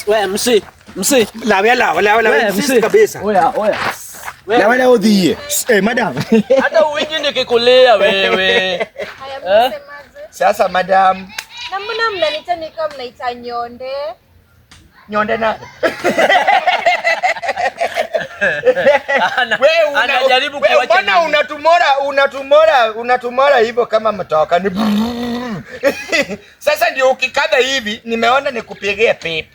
We msi, msi. Lawe lawe lawe lawe We, msi msi. kabisa. Oya, oya. Lawe lawe odhiye. Eh, madam. Hata uwinji nikikulia wewe. Haya, Eh? mnasemaje? Sasa madam, Na mbona mnaniita ni kama mnaita nyonde? Nyonde na. Ana- Wewe una, anajaribu wewe kuwacha mbona nyinyi. unatumora unatumora unatumora hivyo kama mtoka ni Sasa ndio ukikadha hivi nimeona nikupigie pipi.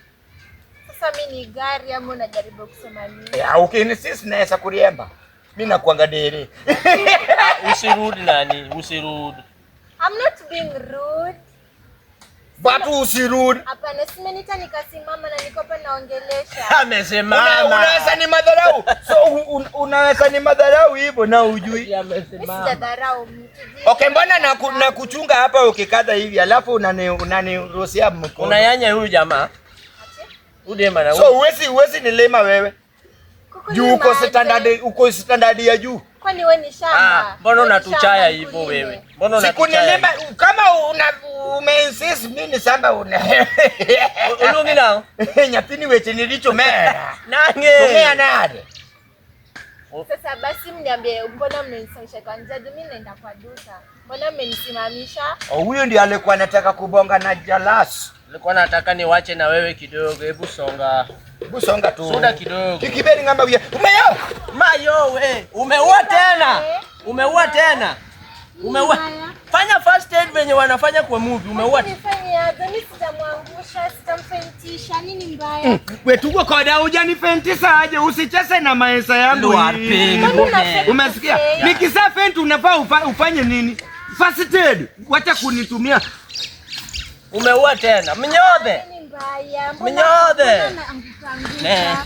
Sasa mi ni gari ama unajaribu kusema nini? Ya, ukinisisi naweza kuriemba. Mimi nakuanga dere. Usirudi nani, usirudi. I'm not being rude. Watu usirudi. Hapana, simeniita nikasimama na niko hapa naongelesha. Amesimama. Unaweza ni madharau. So unaweza ni madharau hivyo na ujui. Mi Amesimama. sijadharau mtu. Okay, mbona nakuchunga hapa ukikadha hivi alafu unaniruhusia mkono. Unayanya huyu jamaa. Ati? Huyu dema na So uwezi nilima wewe. Kukulima Juu uko aje? standard, uko standard ya juu. Kwani wewe ni shamba? Ah, mbona Wewe ni unatuchaya shamba, hivyo nikulime. wewe? Mbona unatuchaya? Sikunilima kama una umeinsist mimi ni samba una. Ulungi nao? Nyathini weche nilicho mera. Nange. Tumia nade. Sasa basi mniambie, mbona mmenisimamisha kwa njia? Mimi naenda kwa duka. Mbona mmenisimamisha? Oh, huyo ndiye alikuwa anataka kubonga na Jalas. Nilikuwa nataka niwache na wewe kidogo, hebu songa. Hebu songa tu. Soda kidogo. Kikiberi ngamba wiya. Umeyo. Mayo we, umeua tena. Umeua tena. Umeua. Mbaya. Fanya first aid venye wanafanya kwa movie, umeua. Nifanye aje? Mimi sitamwangusha, sitamfentisha. Nini mbaya? Wetuko koda hujanifentisa aje usicheze na maisha yangu. Luar hii. ping. Mbona unafanya Umesikia? kusei? Nikisa fent unafaa ufanye nini? First aid. Wacha kunitumia. Umeua tena. Mnyodhe. Nini mbaya? Mbona- Mnyodhe. mbona naanguka anguka? Ne.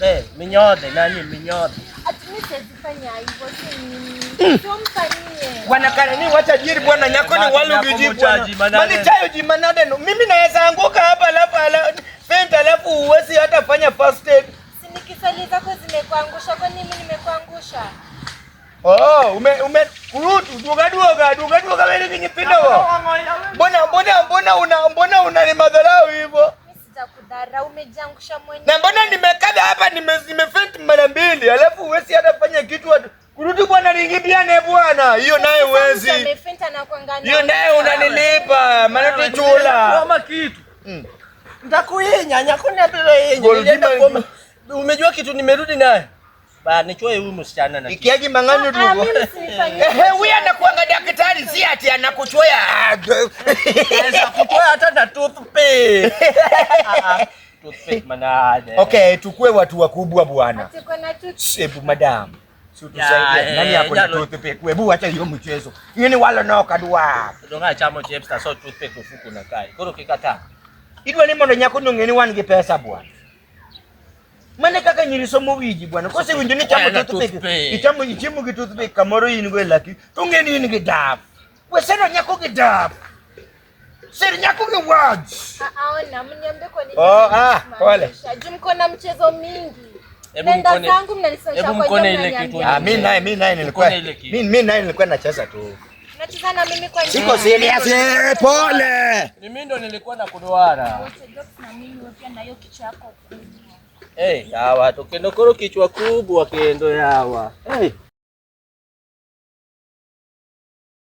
Eh, minyodhe nani minyodhe. Ati mimi siwezi fanya hivyo, si mimi. Sio mfanyie. Bwana Karani wacha jiri bwana nyako ni Nyako wale ukiji bwana. muchaji manade. Mani chayo jimanade no. Mimi naweza anguka hapa alafu fent alafu uwezi hata fanya first aid. Si ni kiswahili zako zimekuangusha, kwani mimi nimekuangusha? Oh, ume kurutu duga duga duga duga wewe ni nyipinda wo. Mbona mbona mbona una mbona una ni madharau hivyo? Mimi sijakudharau, umejiangusha mwenyewe. Na mbona nimekada hapa nimefent mara mbili alafu uwezi hata fanya kitu watu. Kurutu bwana ningibiane bwana. Hiyo naye Sasa mtu uwezi. amefenta na kuangalia. Hiyo naye unanilipa. Maana chula. Kama kitu. Nitakuinya, nyakuni bila inya. Goal Nilienda keeper- kuoma. Umejua kitu nimerudi naye. Ba nichoe huyu msichana na. kitu. Ikiaji mang'anyo Ah, dugo. mimi msinifanyie. Ehe, huyu anakuanga daktari si ati anakuchoya. Naweza kutoa hata na toothpick. Toothpick manade. Okay, tukue watu wakubwa bwana. Ati kuna tu Hebu madam. Si utusaidie. Ya, Nani ako na jalo. toothpick? Hebu acha hiyo mchezo. Hiyo ni walo no kadwa. Donga chamo chips ta so toothpick ufuku na kai. Koro kikata. Idwa ni mondo nyako nong'e ni wan gi pesa bwana. Mane kaka nyiri somo wiji bwana. Kose winjo ni chamo Oya na toothpick. toothpick. Ichamo ichiemo gi toothpick kamoro in go e laki. To ng'e ni in gi dap. Weseno nyako gi dap. Ser nyako gi words. Ah, ah, ona mniambie kwa nini. Oh, ah, pole. mnanisimamisha. Juu mko na mchezo mingi. Hebu Nenda mkone- zangu mnanisimamisha hebu kwa mkone njia ile kitu mnaniambia. Ah, mimi naye nilikuwa Mkone ile kitu. mimi naye nilikuwa nacheza tu. Mnacheza na mimi kwa njia. Siko serious. Pole. Ni mimi ndo nilikuwa na kuduara. Wote jokes na mimi wewe pia na hiyo kichwa yako kubwa. Eh, yawa to kendo koro kichwa kubwa kendo yawa. Eh.